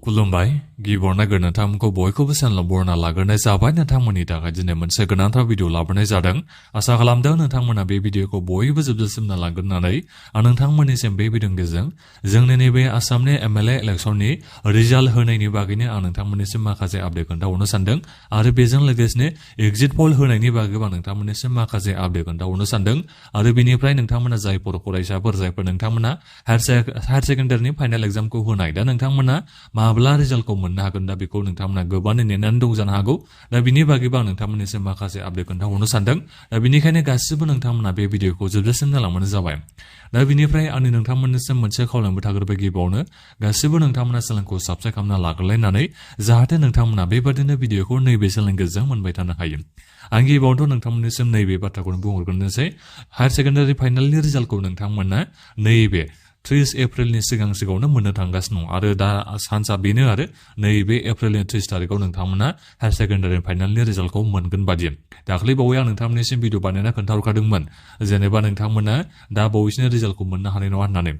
खुलुमबाय गिबियावनो नोंथांमोनखौ बयखौबो चेनेलाव बरायना लाग्रोनाय जाबाय नोंथांमोननि थाखाय दिनै मोनसे गोनांथार भिडिअ लाबोनाय जादों आसा खालामदों नोंथांमोना बे भिडिअखौ बयबो जोबजासिम नायलांगोननानै आं नोंथांमोननिसिम बे भिडिअनि गेजेरजों जोंनि नैबे आसामनि एमएलए इलेक्सननि रिजाल्ट होनायनि बागैनो आं नोंथांमोननिसिम माखासे आपडेट खोन्थाहरनो सानदों आरो बेजों लोगोसेनो एग्जिट पल होनायनि बागैबो आं नोंथांमोननिसिम माखासे आपडेट खोन्थाहरनो सानदों आरो बेनिफ्राय नोंथांमोना जायफोर फरायसाफोर जायफोर नोंथांमोना हायार सेकेन्डारिनि फाइनाल एग्जामखौ होनाय दा नोंथांमोना माब्ला रिजाल्टखौ मोननो हागोन दा बेखौ नोंथांमोना गोबाङै नेनानै दं जानो हागौ दा बिनि बागैबो आं नोंथांमोननिसिम माखासे आपडेट खोन्थाहरनो सानदों दा बिनिखायनो गासिबो नोंथांमोना बे भिडिअखौ जोबजासिम नायलांबानो जाबाय दा बिनिफ्राय आंनि नोंथांमोननिसिम मोनसे खावलायबो थाग्रोबाय गिबियावनो गासिबो नोंथांमोना चेनेलखौ साबस्क्राइब खालामना लाग्रोलायनानै जाहाथे नोंथांमोना बेबादिनो भिडिअखौ नैबे चेनेलनि गेजेरजों मोनबाय थानो हायो आं गिबियावथ' नोंथांमोननिसिम नैबे बाथ्राखौनो बुंहरग्रोनोसै हायार सेकेन्डारि फाइनालनि रिजाल्टखौ नोंथांमोना नैबे 30 एप्रिलनि सिगाङावनो मोननो थांगासिनो दं आरो दा सान्सआ बेनो आरो नैबे एप्रिलनि 30 तारिखआव नोंथांमोना हायार सेकेन्डारि फाइनालनि रिजाल्टखौ मोनगोन बादि दाख्लै बावै आं नोंथांमोननिसिम भिडिअ बानायना खोन्थाहरखादोंमोन जेनेबा नोंथांमोना दा बावैसोनो रिजाल्टखौ मोननो हानाय नङा होननानै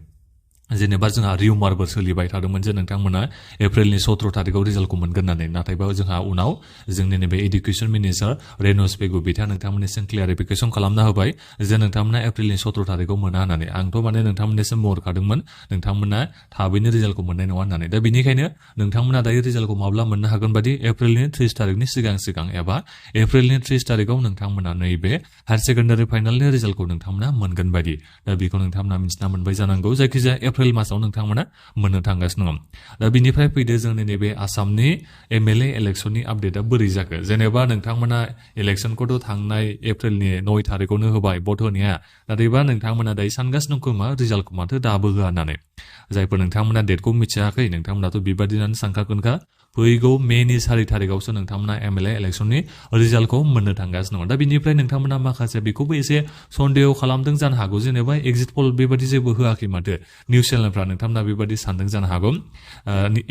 जेनेबा जोंहा रिउमारबो सोलिबाय थादोंमोन जे नोंथांमोना एप्रिलनि 17 तारिखआव रिजाल्टखौ मोनगोन होननानै नाथायबा जोंहा उनाव जोंनि नैबे एडुकेसन मिनिस्टार रेनस पेगु बिथाङा नोंथांमोननिसिम क्लियारिफिकेसन खालामना होबाय जे नोंथांमोना एप्रिलनि 17 तारिखआव मोना होननानै आंथ' माने नोंथांमोननिसिम बुंहरखादोंमोन नोंथांमोना थाबैनो रिजाल्टखौ मोननाय नङा होननानै दा बेनिखायनो नोंथांमोना दायो रिजाल्टखौ माब्ला मोननो हागोन बादि एप्रिलनि 30 तारिखनि सिगां एबा एप्रिलनि 30 तारिखआव नोंथांमोना नैबे हायार सेकेन्डारि फाइनालनि रिजाल्टखौ नोंथांमोना मोनगोन बादि दा बेखौ नोंथांमोना मिथिना मोनबाय जानांगौ जायखिजाया एप्रिल मासाव नोंथांमोना मोननो थांगासिनो दं दा बिनिफ्राय फैदो जोंनि नैबे आसामनि एमएलए इलेक्सननि आपडेटआ बोरै जाखो जेनेबा नोंथांमोना इलेक्सनखौथ' थांनाय एप्रिलनि 9 तारिखआवनो होबाय भट होनाया नाथायबा नोंथांमोना दायो सानगासिनो दं खोमा रिजाल्टखौ माथो दाबो होआ होननानै जायफोर नोंथांमोना डेटखौ मिथियाखै नोंथांमोनाथ' बेबादिनो सानखागोनखा फैगौ मेनि 4 तारिखआवसो नोंथांमोना एमएलए इलेक्सननि रिजाल्टखौ मोननो थांगासिनो दं दा बिनिफ्राय नोंथांमोना माखासे बेखौबो एसे सन्देह खालामदों जानो हागौ जेनेबा एग्जिट पल बेबादि जेबो होआखै माथो निउस चेनेलफ्रा नोंथांमोना बेबादि सानदों जानो हागौ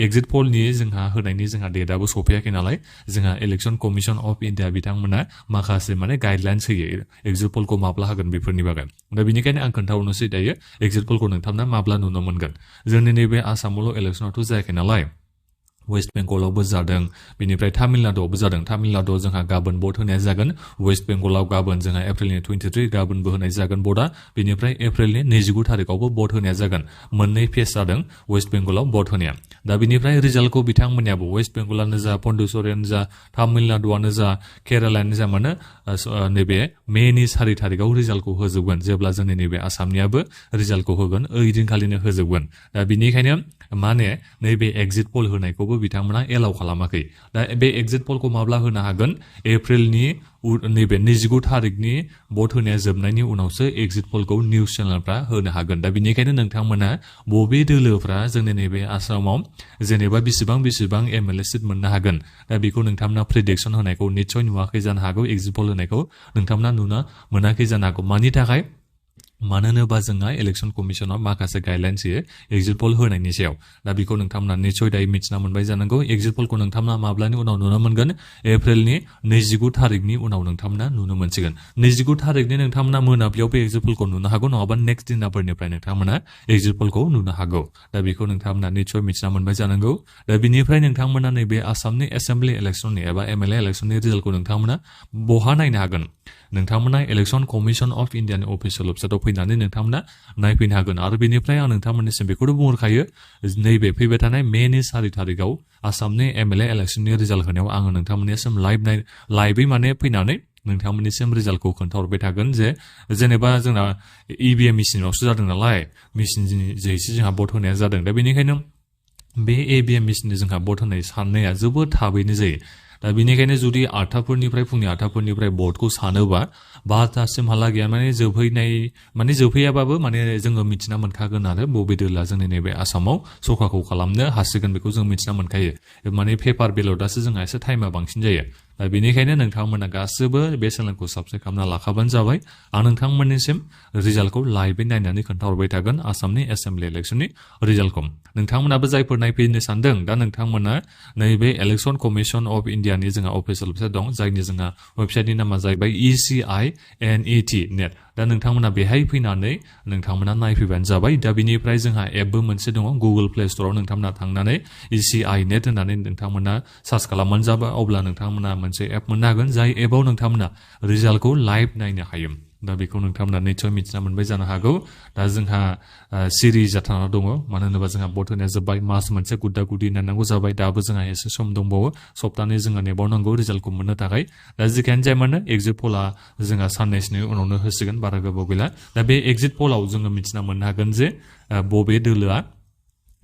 एग्जिट पलनि जोंहा होनायनि जोंहा डेटआबो सफैयाखै नालाय जोंहा इलेक्सन कमिसन अफ इन्डिया बिथांमोना माखासे माने गाइडलाइन्स होयो एग्जिट पलखौ माब्ला होगोन बेफोरनि बागै दा बेनिखायनो आं खोन्थाहरनोसै दायो एग्जिट पलखौ नोंथांमोना माब्ला नुनो मोनगोन जोंनि नैबे आसामावल' इलेक्सनाथ' जायाखै नालाय वेस्ट बेंगलावबो जादों बेनिफ्राय तामिलनाडुआवबो जादों तामिलनाडुआव जोंहा गाबोन भट होनाय जागोन वेस्ट बेंगलाव गाबोन जोंहा एप्रिलनि 23 गाबोनबो होनाय जागोन भटआ बेनिफ्राय एप्रिलनि 29 तारिखआवबो भट होनाय जागोन मोननै फेज जादों वेस्ट बेंगलाव भट होनाया दा बिनिफ्राय रिजाल्टखौ बिथांमोननियाबो वेस्ट बेंगलानो जा पन्डिचेरियानो जा तामिलनाडुआनो जा केरालायानो जा मानो नैबे मेनि 4 तारिखआव रिजाल्टखौ होजोबगोन जेब्ला जोंनि नैबे आसामनियाबो रिजाल्टखौ होगोन ओइदिनखालिनो होजोबगोन दा बिनिखायनो माने नैबे एग्जिट पल होनायखौबो बिथांमोना एलाउ खालामाखै दा बे एग्जिट पलखौ माब्ला होनो हागोन एप्रिलनि नैबे 29 तारिखनि भट होनाया जोबनायनि उनावसो एग्जिट पलखौ निउस चेनेलफ्रा होनो हागोन दा बिनिखायनो नोंथांमोना बबे दोलोफ्रा जोंनि नैबे आसामाव जेनेबा बेसेबां एमएलए सिट मोननो हागोन दा बेखौ नोंथांमोना प्रेडिक्सन होनायखौ निस्सय नुवाखै जानो हागौ एग्जिट पल होनायखौ नोंथांमोना नुनो मोनाखै जानो हागौ मानि थाखाय मानो होनोबा जोंहा इलेक्सन कमिसनाव माखासे गाइडलाइन्स होयो एग्जिट पल होनायनि सायाव दा बेखौ नोंथांमोना निस्सय दायो मिथिना मोनबाय जानांगौ एग्जिट पलखौ नोंथांमोना माब्लानि उनाव नुनो मोनगोन एप्रिलनि 29 तारिखनि उनाव नोंथांमोना नुनो मोनसिगोन 29 तारिखनि नोंथांमोना मोनाब्लियाव बे एग्जिट पलखौ नुनो हागौ नङाबा नेक्स्ट दिनाफोरनिफ्राय नोंथांमोना एग्जिट पलखौ नुनो हागौ दा बेखौ नोंथांमोना निस्सय मिथिना मोनबाय जानांगौ दा बिनिफ्राय नोंथांमोना नैबे आसामनि एसेम्बलि इलेक्सननि एबा एमएलए इलेक्सननि रिजाल्टखौ नोंथांमोना बहा नायनो हागोन नोंथांमोना इलेक्सन कमिसन अफ इन्डियानि अफिसियेल वेबसाइटआव फैनानै नोंथांमोना नायफैनो हागोन आरो बेनिफ्राय आं नोंथांमोननिसिम बेखौनो बुंहरखायो नैबे फैबाय थानाय मेनि 4 तारिखआव आसामनि एमएलए इलेक्सननि रिजाल्ट होनायाव आङो नोंथांमोननिसिम लाइभै माने फैनानै नोंथांमोननिसिम रिजाल्टखौ खोन्थाहरबाय थागोन जे जेनेबा जोंना इभिएम मेसिनावसो जादों नालाय मेसिननि जोहैसो जोंहा भट होनाया जादों दा बेनिखायनो बे इभिएम मेसिननि जोंहा भट होनाय साननाया जोबोद थाबैनो जायो दा बेनिखायनो जुदि फुंनि 8:00 भटखौ सानोबा 12:00सिमहालागै माने जोबहैयाबाबो माने जोङो मिथिना मोनखागोन आरो बबे दोला जोंनि नैबे आसामाव सरकारखौ खालामनो हासिगोन बेखौ जों मिथिना मोनखायो माने पेपार बेलटआसो जोंहा एसे टाइमा बांसिन जायो दा बेनिखायनो नोंथांमोना गासिबो बे चेनेलखौ साबस्क्राइब खालामना लाखाबानो जाबाय आं नोंथांमोननिसिम रिजाल्टखौ लाइभै नायनानै खोन्थाहरबाय थागोन आसामनि एसेम्बलि इलेक्सननि रिजाल्टखौ नोंथांमोनाबो जायफोर नायफैनो सानदों दा नोंथांमोना नैबे इलेक्सन कमिसन अफ इन्डियानि जोंहा अफिसियेल वेबसाइट दं जायनि जोंहा वेबसाइटनि नामा जाहैबाय ECINET दा दा नोंथांमोना बेहाय फैनानै नोंथांमोना नायफैबानो जाबाय दा बिनिफ्राय जोंहा एपबो मोनसे दङ गुगोल प्ले स्ट'राव नोंथांमोना थांनानै ECI नेट होननानै नोंथांमोना सार्च खालामबानो जाबाय अब्ला नोंथांमोना मोनसे एप मोननो हागोन जाय एपआव नोंथांमोना रिजाल्टखौ लाइभ नायनो हायो दा बेखौ नोंथांमोना निसय मिथिना मोनबाय जानो हागौ दा जोंहा सिरि जाथाना दङ मानो होनोबा जोंहा भट होनाया जोब्बाय मास मोनसे गुड्डा गुदि नेनांगौ जाबाय दाबो जोंहा एसे सम दंबावो सप्तानै जोंहा नेबावनांगौ रिजाल्टखौ मोननो थाखाय दा जिखियानो जाया मानो एग्जिट पला जोंहा साननैसोनि उनावनो होसिगोन बारा गोबाव गैला दा बे एग्जिट पलाव जोङो मिथिना मोननो हागोन जे बबे दोलोआ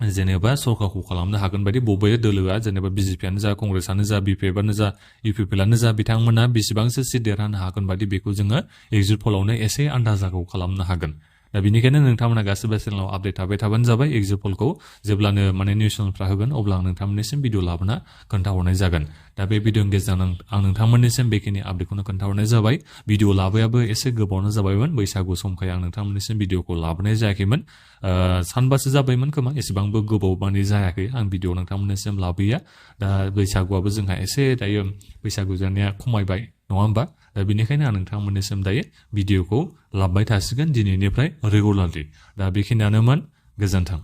जेनेबा सरकारखौ खालामनो हागोन बायदि बबे दोलोआ जेनेबा बिजेपियानो जा कंग्रेसआनो जा बिपिएफआनो जा इउपिपिएलआनो जा बिथांमोना बेसेबांसो सिट देरहानो हागोन बायदि बेखौ जोङो एग्जिट पलावनो एसे आन्दाजाखौ खालामनो हागोन दा बेनिखायनो नोंथांमोना गासिबो चेनेलाव आपडेट थाबाय थाबानो जाबाय एग्जिट पलखौ जेब्लानो माने निउस चेनेलफ्रा होगोन अब्ला आं नोंथांमोननिसिम भिडिअ लाबोना खोन्थाहरनाय जागोन दा बे भिडिअनि गेजेरजों आं नोंथांमोननिसिम बेखिनि आपडेटखौनो खोन्थाहरनाय जाबाय भिडिअ लाबोयाबो एसे गोबावनो जाबायमोन बैसागु समखाय आं नोंथांमोननिसिम भिडिअखौ लाबोनाय जायाखैमोन सानबासो जाबायमोन खोमा एसेबांबो गोबाव माने जायाखै आं भिडिअ नोंथांमोननिसिम लाबोया दा बैसागुआबो जोंहा एसे दायो बैसागु जानाया खमायबाय नङा होमबा दा बेनिखायनो आं नोंथांमोननिसिम दायो भिडिअखौ लाबोबाय थासिगोन दिनैनिफ्राय रेगुलारलि दा बेखिनियानोमोन गोजोन्थों